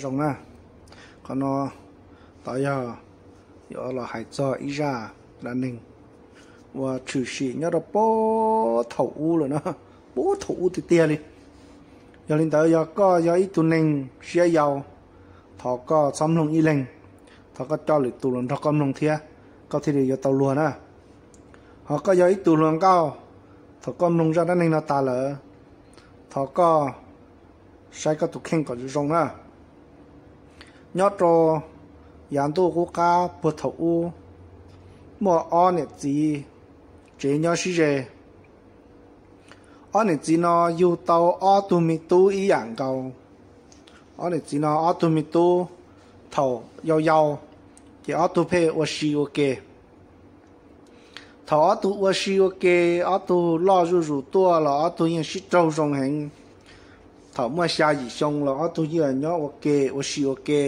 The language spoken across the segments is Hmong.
Zoo na, qhov no tod yog yuav los hais txog ib zaj dab neeg uas tshwm sim nyob rau puag thaum ub lawm na, puag thaum ub tiag tiag li. Yog li ntawd yog koj yog ib tug neeg siab yau, thov koj txhob mloog ib leeg, thov koj coj lwm tus los nrog koj mloog thiab, koj thiaj li yuav tau luag na. Ho koj yog ib tug hluas nkauj, thaum koj mloog zaj dab neeg no tas lawm, thov koj saib koj tus kheej kom zoo zoo na. Nyob rau yav ntuj qub qab puag thaum ub, muaj ob niam txiv tsev nyob sib ze. Ob niam txiv no yug tau ob tug me tub ib yam nkaus. Ob niam txiv no ob tug me tub thaum yau yau, ces ob tug pheej ua si ua ke. Thaum ob tug ua si ua ke, ob tug loj zuj zus tuaj los ob tug yeej sib raug zoo heev. Thaum muaj xya yim xyoo los ob tug yeej nyob ua ke ua si ua ke.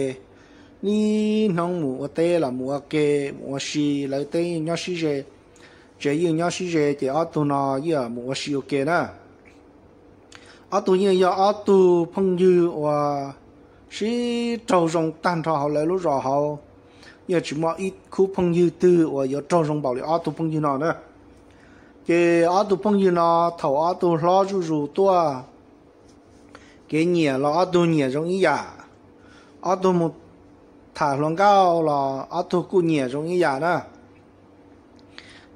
Niaj hnub mus ua teb los mus ua ke, mus ua si, lawv teb yeej nyob sib ze, tsev yeej nyob sib ze, ces ob tug no yeej mus ua si ua ke na. Ob tug yeej yog ob tug phooj ywg uas sib raug zoo tag nrho hauv lawv lub zos hauv. Yeej tsis muaj ib khub phooj ywg twg uas yuav raug zoo npaum li ob tug phooj ywg no na. Ces ob tug phooj ywg no thaum ob tug hlob zuj zus tuaj, kev nyiam los ob tug nyiam zoo ib yam, ob tug mus tham hluas nkauj los ob tug kuj nyiam zoo ib yam na.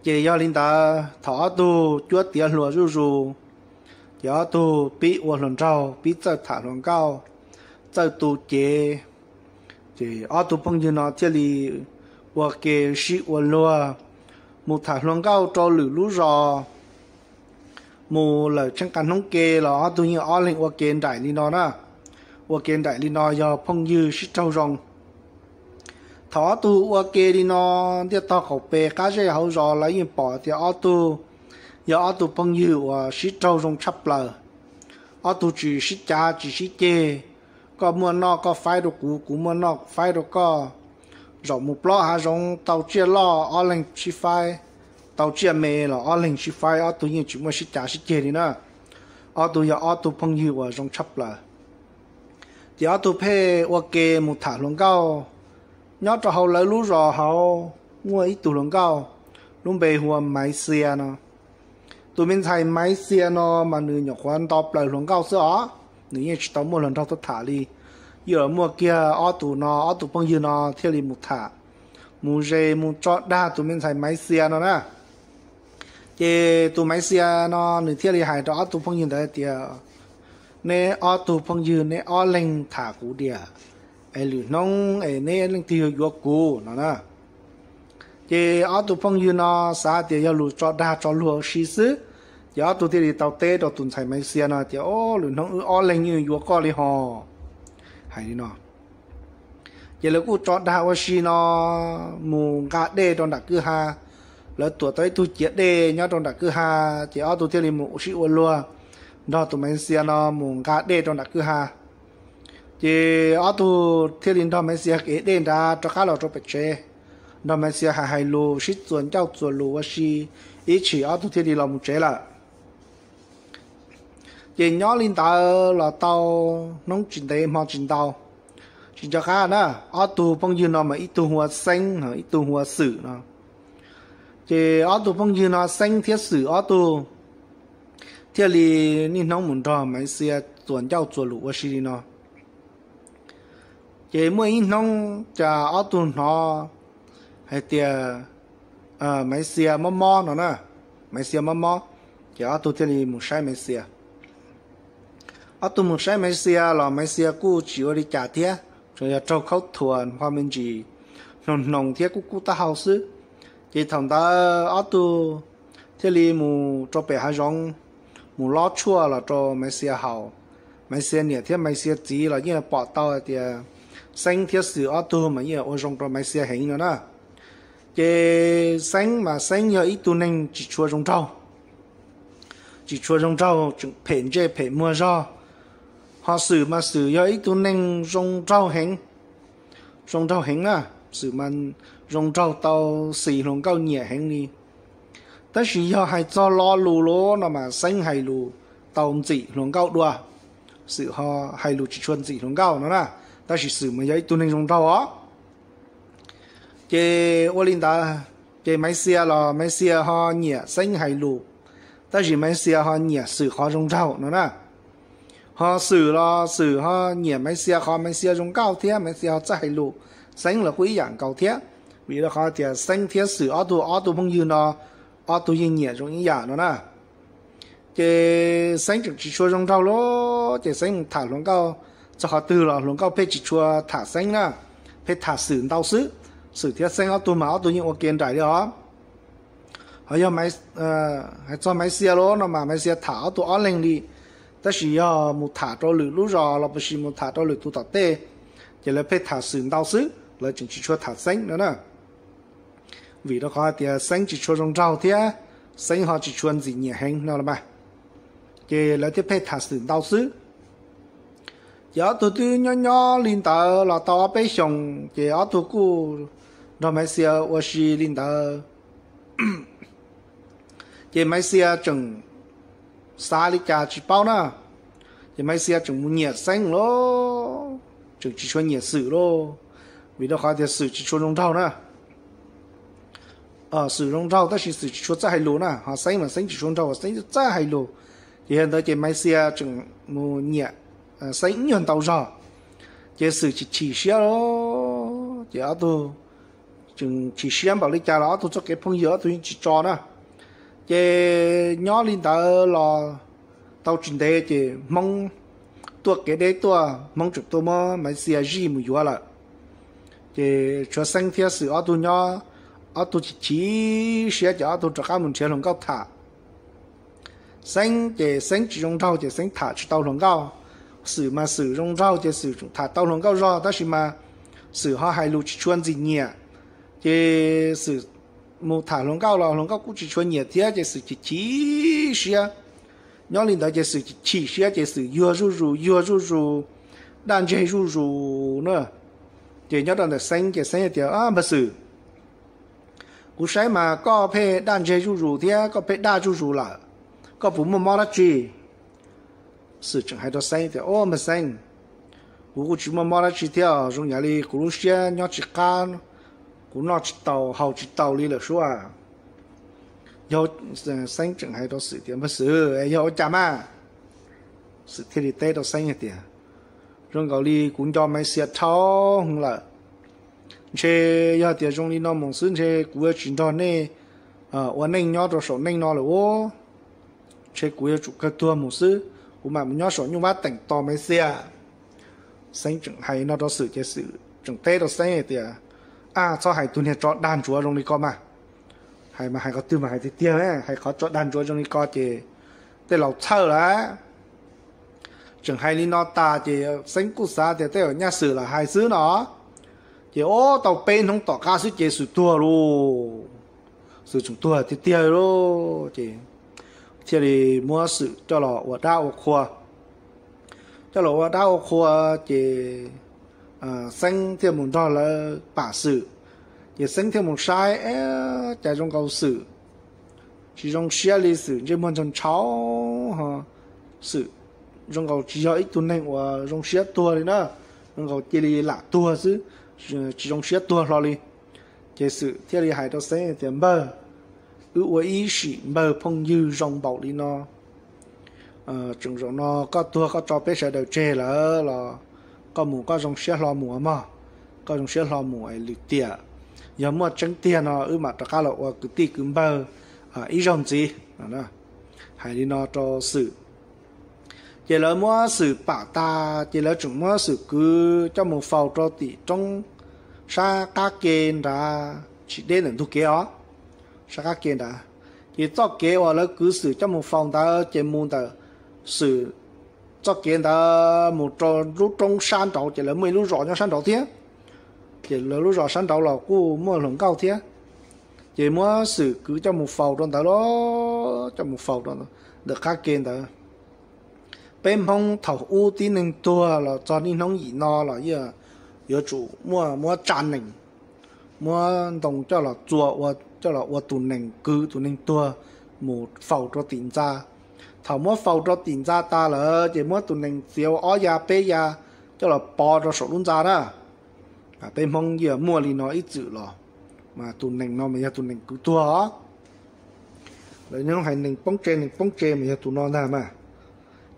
Ces yog li ntawd thaum ob tug cuab tiav hluas zuj zus, ces ob tug pib ua hluas nraug, pib txawj tham hluas nkauj, txawj tu cev. Ces ob tug phooj ywg no thiaj li ua ke sib ua luag, mus tham hluas nkauj rau lwm lub zos. Mus lawm tsheej qab hnub ke los ob tug yeej ob leeg ua ke nraim li no na. Ua ke nraim li no yog phooj ywg sib raug zoo. Thaum ob tug ua ke li no, ntiaj tog qaum pes qab zej hauv zos lawv yeej pom tias ob tug yog ob tug phooj ywg uas sib raug zoo tshaj plaws. Ob tug tsis sib cav tsis sib ceg, koj muaj noj koj faib rau kuv, kuv muaj noj faib rau koj. Zaum mus plob hav zoov tau tsiaj loj ob leeg sib faib, tau tsiaj me los ob leeg sib faib, ob tug yeej tsis muaj sib cav sib ceg li na. Ob tug yog ob tug phooj ywg uas zoo tshaj plaws. Ces ob tug pheej ua ke mus tham hluas nkauj. Nyob rau hauv lawv lub zos hauv muaj ib tug hluas nkauj lub npe hu ua Maiv Xia no. Tus me ntxhais Maiv Xia no mas nws nyuam qhuav nto plaws hluas nkauj xwb os, nws yeej tsis tau muaj hluas nraug tuaj tham li. Yeej muaj kiag ob tug no, ob tug phooj ywg no thiaj li mus tham, mus ze mus tso dag tus me ntxhais Maiv Xia no na. Ces tus Maiv Xia no nws thiaj li hais rau ob tug phooj ywg ntawd tias, neb ob tug phooj ywg neb ob leeg tham kuv diam, es lwm hnub es neb leej twg yuav yuav kuv no na. Ces ob tug phooj ywg no xav tias yog lus tso dag tso luag ua si xwb, ces ob tug thiaj li tau teb rau tus ntxhais Maiv Xia no tias, o, lwm hnub wb ob leeg yeej yuav koj li hos. Hais li no, ces lawv kuj tso dag ua si no, mus nqa dej rau nram kwj ha. Lawv tuam tau ib tug ciav dej nyob rau nram kwj ha, ces ob tug thiaj li mus sib ua luag nrog tus Maiv Xia no mus nqa dej rau nram kwj ha. Ces ob tug thiaj li nrog Maiv Xia ev dej nrad rov qab los rau pem tsev, nrog Maiv Xia hais hais lus sib txuas ncauj txuas lus ua si ib chim ob tug thiaj li los mus tsev lawm. Ces nyob li ntawd los tau hnub tsis ntev hmo tsis ntau, tsis nco qab na, ob tug phooj ywg no mas ib tug hu ua Xeeb, ib tug hu ua Xwm no. Ces ob tug phooj ywg no Xeeb thiab Xwm ob tug thiaj li niaj hnub mus nrog Maiv Xia txuas ncauj txuas lus ua si li no. Ces muaj ib hnub cas ob tug hnov hais tias Maiv Xia mob mob no na, Maiv Xia mob mob, ces ob tug thiaj li mus saib Maiv Xia. Ob tug mus saib Maiv Xia los Maiv Xia kuj tsis ua li cas thiab, tsuas yog raug khaub thuas ho me ntsis hnoos hnoos thiab kub kub taub hau xwb. Ces thaum ntawd ob tug thiaj li mus rau pem hav zoov, mus lob tshuaj los rau Maiv Xia haus. Maiv Xia niam thiab Maiv Xia txiv los yeej pom tau hais tias Xeeb thiab Xwm ob tug mas yeej ua zoo rau Maiv Xia heev no na. Ces Xeeb mas Xeeb yog ib tug neeg tsis tshua zoo nraug, tsis tshua zoo nraug, tseem phem ntsej phem muag zog. Ho Xwm mas Xwm yog ib tug neeg zoo nraug heev, zoo nraug heev na. Xwm mas zoo nraug tau xis hluas nkauj nyiam heev li. Tab sis yog hais txog lo lus lawm no mas Xeeb hais lus tau ntxim hluas nkauj dua, Xwm ho hais lus tsis tshua ntxim hluas nkauj no na. Tab sis Xwm mas yog ib tug neeg zoo nraug os. Ces ua li ntawd, ces Maiv Xia los Maiv Xia ho nyiam Xeeb hais lus, tab sis Maiv Xia ho nyiam Xwm qhov zoo nraug no na. Ho Xwm los Xwm ho nyiam Maiv Xia qhov Maiv Xia zoo nkauj thiab Maiv Xia ho txawj hais lus, Xeeb los kuj ib yam nkaus thiab. Vim rau qhov tias Xeeb thiab Xwm ob tug, ob tug phooj ywg no, ob tug yeej nyiam zoo ib yam no na. Ces Xeeb tseem tsis tshua zoo nraug lawm, ces Xeeb mus tham hluas nkauj txog qhov twg los hluas nkauj pheej tsis tshua tham Xeeb na, pheej tham Xwm ntau xwb. Xwm thiab Xeeb ob tug mas ob tug yeej ua ke nraim li os. Ho yog hais txog Maiv Xia lawm no mas Maiv Xia tham ob tug ob leeg li, tab sis yog mus tham rau lwm lub zos los puas sis mus tham rau lwm tus tom tej, ces lawv pheej tham Xwm ntau xwb, lawv tseem tsis tshua tham Xeeb no na. Vim rau qhov hais tias Xeeb tsis tshua zoo nraug thiab Xeeb ho tsis tshua ntxim nyiam heev no los mas, ces lawv thiaj pheej tham Xwm ntau xwb. Ces ob tug twb nyob nyob li ntawd los tau ob peb xyoos, ces ob tug kuj nrog Maiv Xia ua si li ntawd. Ces Maiv Xia tseem xav li cas tsis paub na, ces Maiv Xia tseem mus nyiam Xeeb lauj, tseem tsis tshua nyiam Xwm lauj, vim rau qhov tias Xwm tsis tshua zoo nraug na. Xwm zoo nraug tab sis Xwm tsis tshua txawj hais lus na, ho Xeeb mas Xeeb tsis tshua nraug, Xeeb txawj hais lus. Ces yog ntawd ces Maiv Xia tseem mus nyiam Xeeb ib nyuag ntau zog, ces Xwm chim chim siab lauj, ces ob tug tseem chim siab npaum li cas los ob tug txoj kev phooj ywg ob tug yeej tsis tso na. Ces nyob li ntawd los tau tsis ntev ces Hmoob tuaj kev deb tuaj, Hmoob tseem tuaj muab Maiv Xia zij mus yuav lawm. Ces tshuav Xeeb thiab Xwm ob tug nyob, ob tug chim chim siab ces ob tug rov qab mus nrhiav hluas nkauj tham. Xeeb ces Xeeb tsis zoo nraug ces Xeeb tham tsis tau hluas nkauj. Xwm mas Xwm zoo nraug ces Xwm tseem tham tau hluas nkauj zog tab sis mas Xwm ho hais lus tsis tshua ntxim nyiam, ces Xwm mus tham hluas nkauj los hluas nkauj kuj tsis tshua nyiam thiab ces Xwm chim chim siab. Nyob li ntawd ces Xwm chim chim siab ces Xwm yuag zuj zus yuag zuj zus, daj ntseg zuj zus na. Ces nyob rau ntawm Xeeb ces Xeeb tias, Npawg Xwm, kuv saib mas koj pheej daj ntseg zuj zus thiab koj pheej daj zuj zus lawm, koj puas muaj mob dab tsi? Xwm tseem hais rau Xeeb tias, Au, npawg Xeeb, kuv kuj tsis muaj mob dab tsi thiab, zoo yam li kuv lub siab nyob tsis qab, kuv noj tsis tau haus tsis tau li lawm sub. Yog, Xeeb tseem hais rau Xwm tias, Npawg Xwm, yog ua cas mas? Xwm thiaj li teb rau Xeeb hais tias, Zoo nkaus li kuv nco Maiv Xia dhau heev lawm. Ntshe yog tias zoo li no mus xwb ntshe kuv yuav tsis nrog nej ua neej nyob rau saum neej no lawm ub. Ntshe kuv yuav tsum kawg tuag mus xwb, kuv mam mus nyob saum nyuj vab teem tos Maiv Xia. Xeeb tseem hais no rau Xwm ces Xwm tseem teb rau Xeeb hais tias, Ab, txhob hais tus niag tso dag ntsuav zoo li ko mas. Hais mas hais qhov twg mas hais tiag tiag, hais qhov tso dag ntsuav zoo li ko ces tej laus txhawj lawm. Tseem hais li no tas ces Xeeb kuj xav tias tej zaum nyaj Xwm lam hais xwb no. Ces ob tau peb hnub tom qab xwb ces Xwm tuag lauj. Xwm tseem tuag tiag tiag lauj. Ces thiaj li muab Xwm coj los ua dab ua qhua. Coj los ua dab ua qhua ces Xeeb thiaj mus nrog lawv pam Xwm. Ces Xeeb thiaj mus saib, Cas zoo nkaus Xwm tsis zoo siab li, Xwm ntsej muag ntshaus ntshaus ho, Xwm zoo nkaus tsis yog ib tug neeg uas zoo siab tuag li na, zoo nkaus cia li lam tuag xwb, tsis zoo siab tuag hlo li. Ces Xwm thiaj li hais rau Xeeb tias, Npawg, wb ua ib sim npawg phooj ywg zoo npaum li no, tseem zaum no koj tuag koj tso peb sawv daws tseg lawm los koj mus koj zoo siab hlo mus mog, koj zoo siab hlo mus es lwm tiam yog muaj tseeb tiag no wb mam rov qab los ua kwv tij kwv npawg ib zaug ntxiv. Hais li no rau Xwm. Ces lawv muab Xwm pam tas ces lawv tseem muab Xwm kwv coj mus faus rau tim roob sab qab ke nrad, tsis deb ntawm ntug kev os, sab qab ke nrad. Ces txoj kev uas lawv kwv Xwm coj mus faus ntawd ces mus ntawm Xwm txoj kev ntawd mus rau lub roob sab nraud, ces lawv muaj ib lub zos nyob sab nraud thiab. Ces lawv lub zos sab nraud los kuj muaj hluas nkauj thiab. Ces muab Xwm kwv coj mus faus rau ntawd los coj mus faus rau ntawm qab ke ntawd. Peb Hmoob thaum ub tib neeg tuag los txog niaj hnub yim no los yeej yuav tsum muaj muab tsa nees, muab ntoo coj los txua, coj los ua tus nees kwv tus neeg tuag mus faus rau tim ntxa. Thaum muab faus rau tim ntxa tas lawm ces muab tus nees txiav ua ob ya peb ya, coj los pov rau saum lub ntxa na. Peb Hmoob yeej muaj li no ib txwm los, mas tus nees no mas yog tus nees kwv tuag os. Lawv nyob hais nees poob tse, nees poob tse mas yog tus no ntag mas.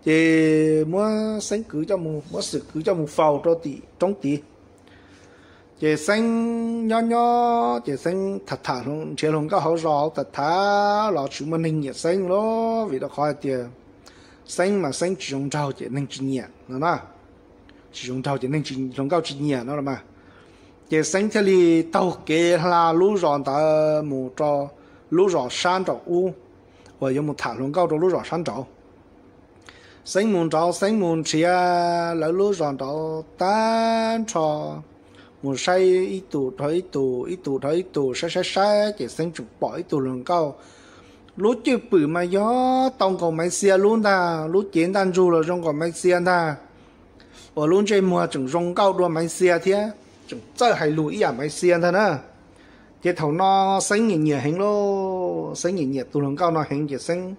Ces muab Xeeb kwv coj mus, muab Xwm kwv coj mus faus rau tim roob tid. Ces Xeeb nyob nyob ces Xeeb tham tham nrhiav hluas nkauj hauv zos hauv tham tham los tsis muaj neeg nyiam Xeeb li, vim rau qhov hais tias Xeeb mas Xeeb tsis zoo nraug ces neeg tsis nyiam no na. Tsis zoo nraug ces neeg, hluas nkauj tsis nyiam no los mas. Ces Xeeb thiaj li taug kev hla lub zos ntawd mus rau lub zos sab nraum ub, uas yuav mus tham hluas nkauj rau lub zos sab nraud. Xeeb mus nraud, Xeeb mus nrhiav lawv lub zos nraud tag nrho, mus saib ib tus dhau ib tus, ib tus dhau ib tus, saib saib saib ces Xeeb tseem pom ib tug hluas nkauj. Lub cwj pwm mas yog tau nkaus Maiv Xia lub ntag, lub cev ntaj ntsug los zoo nkaus Maiv Xia ntag, uas lub ntsej muag tseem zoo nkauj dua Maiv Xia thiab, tseem txawj hais lus ib yam Maiv Xia ntag na. Ces thaum no Xeeb nyiam nyiam heev lauj, Xeeb nyiam nyiam tus hluas nkauj no heev ces Xeeb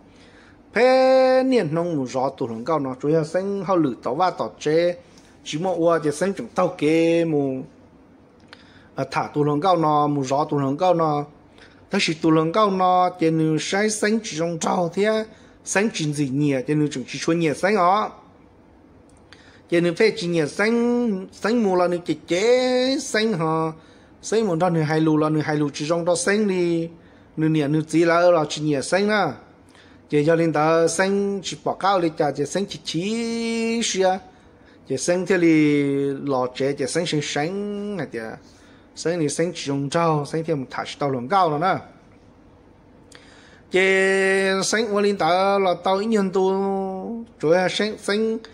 pheej niaj hnub mus zov tus hluas nkauj no. Tsuas yog Xeeb hauj lwm tom vaj tom tsev tsis muaj ua ces Xeeb tseem taug kev mus tham tus hluas nkauj no, mus zov tus hluas nkauj no. Tab sis tus hluas nkauj no ces nws saib Xeeb tsis zoo nraug thiab Xeeb tsis ntxim nyiam ces nws tseem tsis tshua nyiam Xeeb os. Ces nws pheej tsis nyiam Xeeb, Xeeb mus los nws cem cem Xeeb ho, Xeeb mus nrog nws hais lus los nws hais lus tsis zoo rau Xeeb li, nws niam nws txiv lawv los tsis nyiam Xeeb na. Ces yog li ntawd Xeeb tsis pom qab ua li cas ces Xeeb chim chim siab, ces Xeeb thiaj li los tsev ces Xeeb seev seev hais tias Xeeb li Xeeb tsis zoo nraug, Xeeb thiaj mus tham tsis tau hluas nkauj no na. Ces Xeeb ua li ntawd los tau ib nyuag ntu, tsuas Xeeb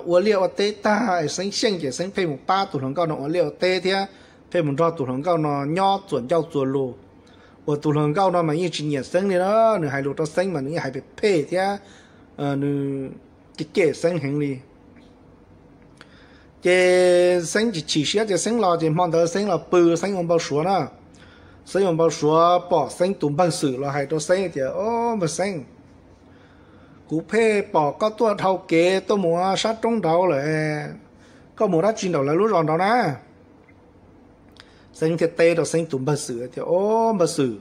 ua liaj ua teb tag es Xeeb xyeej ces Xeeb pheej mus pab tus hluas nkauj no ua liaj ua teb thiab pheej mus nrog tus hluas nkauj no nyob txuas ncauj txuas lus. Uas tus hluas nkauj no mas yeej tsis nyiam Xeeb li na, nws hais lus rau Xeeb mas nws yeej hais phem phem thiab nws cem cem Xeeb heev li. Ces Xeeb chim chim siab ces Xeeb los, ces hmo ntawd Xeeb los pw, Xeeb ua npau suav na. Xeeb ua npau suav pom Xeeb tus npawg Xwm los hais rau Xeeb tias, Au, npawg Xeeb, kuv pheej pom koj tuaj dhau kev tuaj mus sab roob nraud lawm, koj mus dab tsi nraum lawv lub zos nraud na? Xeeb thiaj teb rau Xeeb tus npawg Xwm tias, Au, npawg Xwm,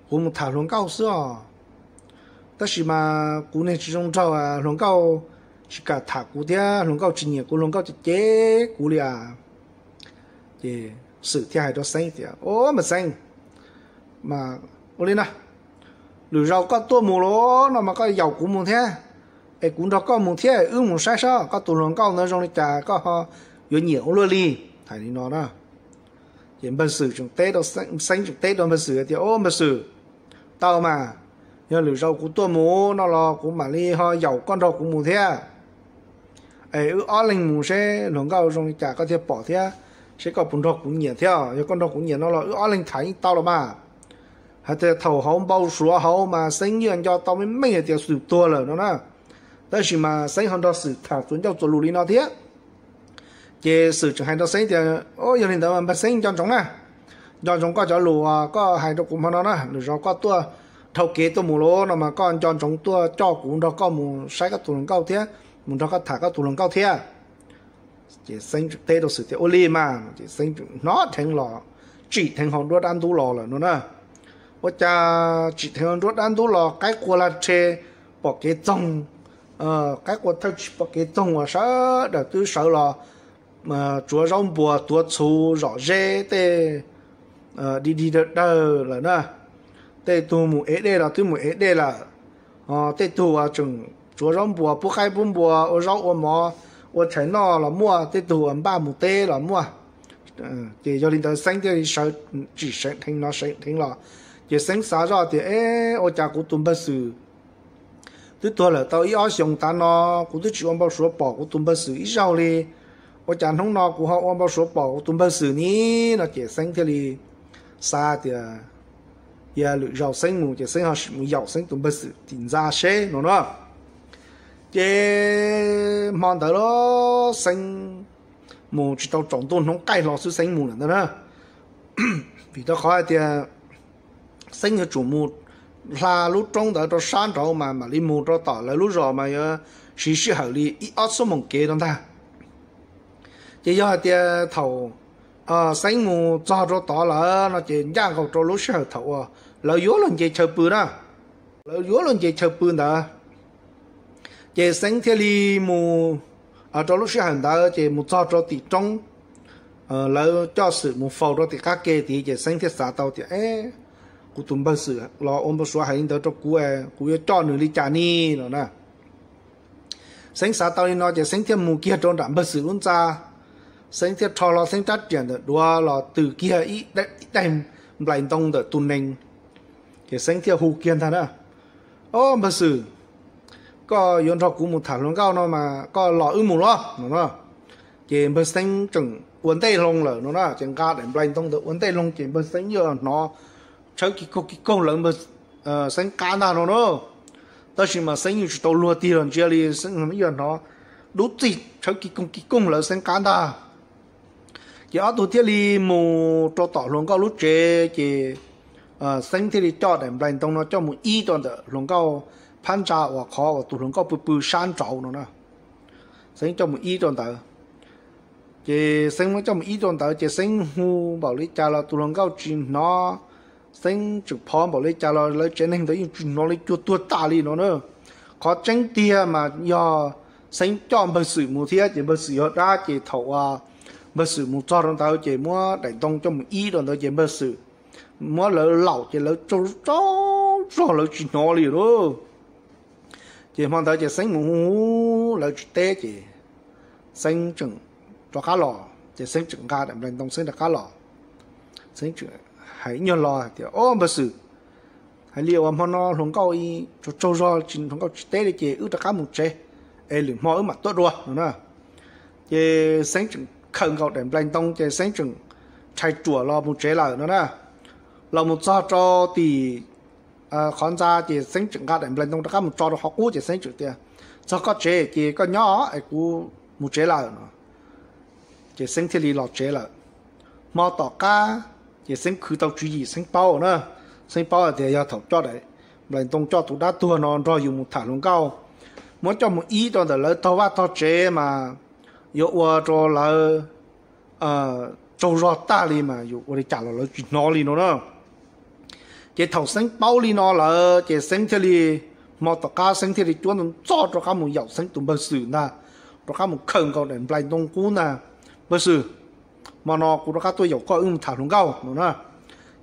kuv mus tham hluas nkauj xwb os. Tab sis mas kuv niag tsis zoo nraug, hluas nkauj tsis kam tham kuv thiab hluas nkauj tsis nyiam kuv, hluas nkauj cem cem kuv li as. Ces Xwm thiaj hais rau Xeeb tias, Au, npawg Xeeb, mas ua li na, lwm zaus koj tuaj mus lawm no mas koj yaum kuv mus thiab, es kuv nrog koj mus thiab, wb mus saib saib koj tus hluas nkauj ntawd zoo li cas, koj ho yuav nyiam ua luaj li. Hais li no na. Ces npawg Xwm tseem teb rau, Xeeb tseem teb rau npawg Xwm tias, Au, npawg Xwm, tau mas, yog lwm zaus kuv tuaj mus no los kuv mam li ho yaum koj nrog kuv mus thiab. Es wb ob leeg mus seb hluas nkauj zoo li cas koj thiaj pom thiab, seb koj puas nrog kuv nyiam thiab. Yog koj nrog kuv nyiam no los wb ob leeg tham yeej tau los mas. Hais tias thaum hauv npau suav hauv mas Xeeb yeej nco tau meej meej hais tias Xwm tuag lawm no na, tab sis mas Xeeb ho nrog Xwm tham txuas ncauj txuas lus li no thiab. Ces Xwm tseem hais rau Xeeb tias, Au, yog li ntawd mas npawg Xeeb nco ntsoov na, nco ntsoov koj cov lus uas koj hais rau kuv hmo no na, lwm zaus koj tuaj dhau kev tuaj mus lawm no mas koj nco ntsoov tuaj coj kuv nrog koj mus saib koj tus hluas nkauj thiab, mus nrog koj tham koj tus hluas nkauj thiab. Ces Xeeb tseem teb rau Xwm tias, Ua li mas. Ces Xeeb tseem hnov dheev los, tsim dheev hauv nruab dab ntub los lawm no na. Ua cas tsim dheev hauv nruab dab ntub los qaib qua lag rhe pom kev txoog, qaib qua thawj tsis pom kev txoog uas sawv daws twb sawv los tsuav zaub npua tuav txhuv zom zeb tej dig dig dawg dawg lawm na. Tej tug mus ev dej los twb mus ev dej lawm. Tej tug uas tseem tsuav zaub npua pub qaib pub npua ua zaub ua mov ua tshais noj los muaj, tej tug uas npaj mus teb los muaj. Ces yog li ntawd Xeeb thiaj li sawv, tsim seev dheev no seev dheev los. Ces Xeeb xav zoj tias, E, ua cas kuv tus npawg Xwm twb tuag lawm tau ib ob xyoos tav no, kuv twb tsis ua npau suav pom kuv tus npawg Xwm ib zaug li. Ua cas hnub no kuv ho ua npau suav pom kuv tus npawg Xwm ni? No ces Xeeb thiaj li xav tias, Cia lwm zaus Xeeb mus ces Xeeb ho sim mus yaum Xeeb tus npawg Xwm tim ntxa seb no na. Ces hmo ntawd los Xeeb mus tsis tau tsaus ntuj hnub qaij hlo xwb Xeeb mus lawm ntag na. Vim rau qhov hais tias Xeeb yuav tsum mus hla lub roob ntawd rau sab nraud mas mam li mus rau tom lawv lub zos mas yuav siv sij hawm li ib ob xuab moos kev rau ntag. Ces yog hais tias thaum Xeeb mus txog rau tod lawm no ces ncaj nkaus rau lub sij hawm thaum uas lawv yuav luag nce chaw pw na, lawv yuav luag nce chaw pw ntawd, ces Xeeb thiaj li mus, rau lub sij hawm ntawd ces mus txog rau tim roob, lawv coj xwm mus faus rau tim qab ke tid ces Xeeb thiaj xav tau tias, e, kuv tus npawg xwm los ua npau suav hais li ntawd rau kuv, kuv yuav coj nws li cas ni no na. Xeeb xav tau li no ces Xeeb thiaj mus kiag rau nram npawg xwm lub ntxa. Xeeb thiaj rho hlo Xeeb rab riam ntawm duav los tws kiag ib daim nplais ntoo ntawm tus nees, ces Xeeb thiaj hu kiag ntag na, o npawg xwm, koj yuav nrog kuv mus tham hluas nkauj no mas koj los wb mus los no na. Ces npawg Xeeb tseem ua ntej hlo lawm no na, ces nqa daim nplais ntoo ntawd ua ntej hlo ces npawg Xeeb yeej hnov tshawb kis koog kis koog lawv Xeeb qab ntag no na. Tab sis mas Xeeb yeej tsis tau luag tig los ntsia li, Xeeb yeej hnov dub txig tshawb kis koog kis koog lawv Xeeb qab ntag. Ces ob tug thiaj li mus rau tom hluas nkauj lub tsev ces Xeeb thiaj li coj daim nplais ntoo no coj mus ib rau ntawm hluas nkauj phab ntsa uas qhov uas tus hluas nkauj pw pw sab nraud no na. Xeeb coj mus ib rau ntawd. Ces Xeeb muab coj mus ib rau ntawd ces Xeeb hu npaum li cas los tus hluas nkauj tsis hnov. Xeeb tseem phov npaum li cas los lawv tsev neeg ntawd yeej tsis hnov li, cuag tuag tas li no na. Qhov tseeb tiag mas yog Xeeb coj npawg xwm mus thiab ces npawg xwm yog dab ces thaum uas npawg xwm mus txog rau ntawd ces muab daim ntoo coj mus ib rau ntawd ces npawg xwm muab lawv laum ces lawv tsaug tsaug zog lawv tsis hnov li lauj. Ces hmo ntawd ces Xeeb mus hu hu lawv tsis teb ces Xeeb tseem rov qab los ces Xeeb tseem nqa daim nplais ntoo Xeeb rov qab los. Xeeb tseem hais ib nyuag lo hais tias, o npawg xwm, hais li uas hmo no hluas nkauj tsaug tsaug zog tsis, hluas nkauj tsis teb li ces wb rov qab mus tsev es lwm hmo wb mam tuaj dua no na. Ces Xeeb tseem khaws nkaus daim nplais ntoo ces Xeeb tseem rhais ruam los mus tsev lawm no na. Los mus txog rau tim qhov ntxa ces Xeeb tseem nqa daim nplais ntoo rov qab mus tso rau qhov qub ces Xeeb tseem tias, txog koj tsev ces koj nyob es kuv mus tsev lawm no. Ces Xeeb thiaj li los tsev lawm. Hmo tom qab ces Xeeb khwv tau tswv yim, Xeeb paub na. Xeeb paub hais tias yog thaum coj daim nplais ntoo coj tus dab tuag no nrog yus mus tham hluas nkauj, muab coj mus ib rau ntawm lawv tog vaj tog tsev mas yuav ua rau lawv tsaug zog tag li mas yus ua li cas los lawv tsis hnov li no na. Ces thaum Xeeb paub li no lawm ces Xeeb thiaj li, hmo tom qab Xeeb thiaj li cuab ntxov ntxov rov qab mus yaum Xeeb tus npawg xwm ntag, rov qab mus khaws nkaus daim nplais ntoo qub ntag. Npawg xwm, hmo no kuv rov qab tuaj yaum koj wb mus tham hluas nkauj no na.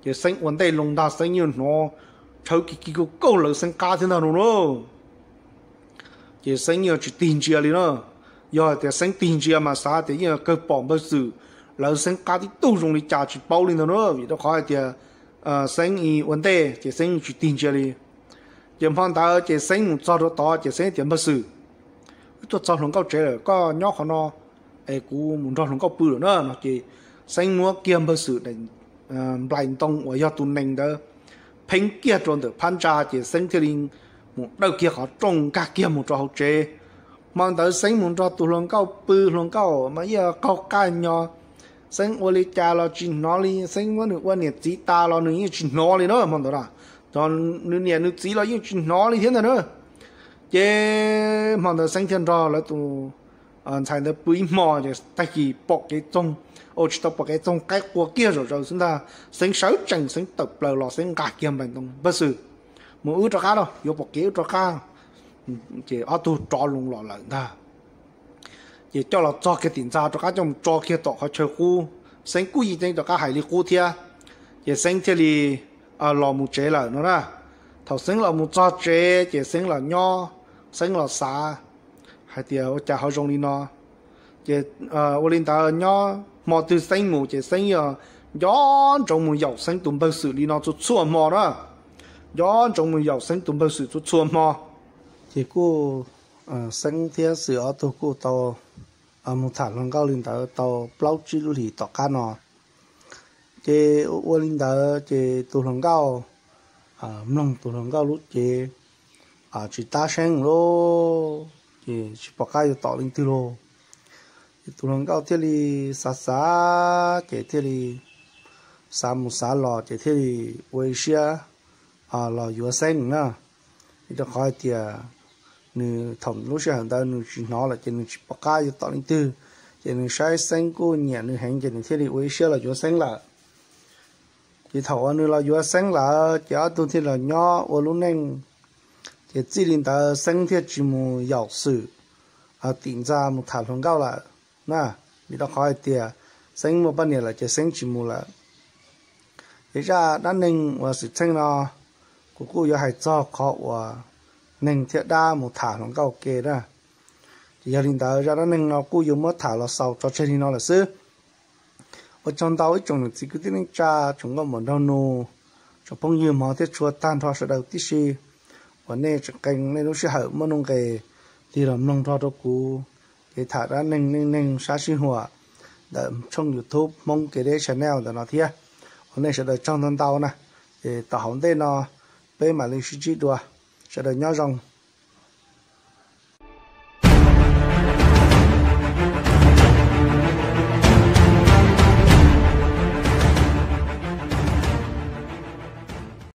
Ces Xeeb ua ntej loo ntag, Xeeb yeej hnov tshawb kis kis kaug kaug lawv Xeeb qab thiab ntag no na. Ces Xeeb yeej tsis tig ntsia li na. Yog hais tias Xeeb tig ntsia mas xav tias yeej kawg pom npawg xwm lawv Xeeb qab tib tug zoo li cas tsis paub li ntag na, vim rau qhov hais tias Xeeb ua ntej ces Xeeb yeej tsis tig ntsia li. Ces hmo ntawd ces Xeeb mus txog rau tod ces Xeeb tias, npawg xwm, wb tuaj txog hluas nkauj tsev lawm, koj nyob qhov no es kuv mus nrog hluas nkauj pw lawm na no. Ces Xeeb muab kiag npawg xwm daim nplais ntoo uas yog tus nees ntawd pheeb kiag rau ntawm phab ntsa ces Xeeb thiaj li mus dawj kiag qhov rooj nkag kiag mus rau hauv tsev. Hmo ntawd Xeeb mus nrog tus hluas nkauj pw, hluas nkauj mas yeej qaug qaj nyo. Xeeb ua li cas los tsis hnov li, Xeeb muab nws ua niam txiv tas los nws yeej tsis hnov li na hmo ntawd na. Nws niam nws txiv los yeej tsis hnov li thiab ntag na. Ces hmo ntawd Xeeb thiaj nrog lawv tus ntxhais ntawd pw ib hmo ces tag kis pom kev txoog, ua tsis tau pom kev txoog, qaib qua kiag zom zaws xwb ntag. Xeeb sawv tsees, Xeeb tawm plaws los, Xeeb nqa kiag nplais ntoo, npawg xwm, mus wb rov qab no, yuav pom kev wb rov qab. Ces ob tug rov loo los lawm ntag. Ces coj los txog kiag tim ntxa rov qab coj mus tso kiag tom qhov chaw qub. Xeeb kuj yeej teeb rov qab hais li qub thiab. Ces Xeeb thiaj li los mus tsev lawm no na. Thaum Xeeb los mus txog tsev ces Xeeb los nyob, Xeeb los xav hais tias ua cas ho zoo li no. Ces ua li ntawd nyob hmo twg Xeeb mus ces Xeeb yog nco ntsoov mus yaum Xeeb tus npawg xwm li no txhua txhua hmo na. Nco ntsoov mus yaum Xeeb tus npawg xwm txhua txhua hmo. Ces kuj Xeeb thiab Xwm ob tug kuj tau mus tham hluas nkauj li ntawd tau plaub tsib lub hlis tom qab no. Ces ua li ntawd ces tus hluas nkauj, mloog tus hluas nkauj lub cev tsis tab seeb lauj, ces tsis pom qab yuav tom leej twg lauj. Ces tus hluas nkauj thiaj li xav xav ces thiaj li xav mus xav los ces thiaj li ua ib siab los yuav Xeeb na. Vim rau qhov hais tias nws thaum lub sij hawm ntawd nws tsis hnov lawm ces nws tsis pom qab yuav tom leej twg. Ces nws saib Xeeb kuj nyiam nws heev ces nws thiaj li ua ib siab los yuav Xeeb lawm. Ces thaum uas nws los yuav Xeeb lawm ces ob tug thiaj los nyob ua lub neej. Ces txij li ntawd Xeeb thiaj tsis mus yaum Xwm tim ntxa mus tham hluas nkauj lawm na, vim rau qhov hais tias Xeeb muaj poj niam lawm ces Xeeb tsis mus lawm. Ces zaj dab neeg uas xwm txheej no kuv kuj yuav hais txog qhov uas neeg thiab dab mus tham hluas nkauj ke na. Ces yog li ntawd zaj dab neeg no kuj yuav muab tham los xaus tso tseg li no lawm xwb. Ua tsaug ntau ib tsoom niam txiv kwv tij neej tsa, tsoom nkauj muam nraug nus, tsoom phooj ywg hmov thiab tshua tag nrho sawv daws tib si uas nej tseem qee nej lub sij hawm muaj nuj nqes tig los mloog nrog rau kuv kev tham dab neeg neej neeg sab sij huam ntawm tshooj YouTube Hmoob Kev Deb Channel ntawm no thiab. Ua nej sawv daws tsaug ntau ntau na. Ces tom hauv ntej no peb mam li sib ntsib dua. Sawv daws nyob zoo.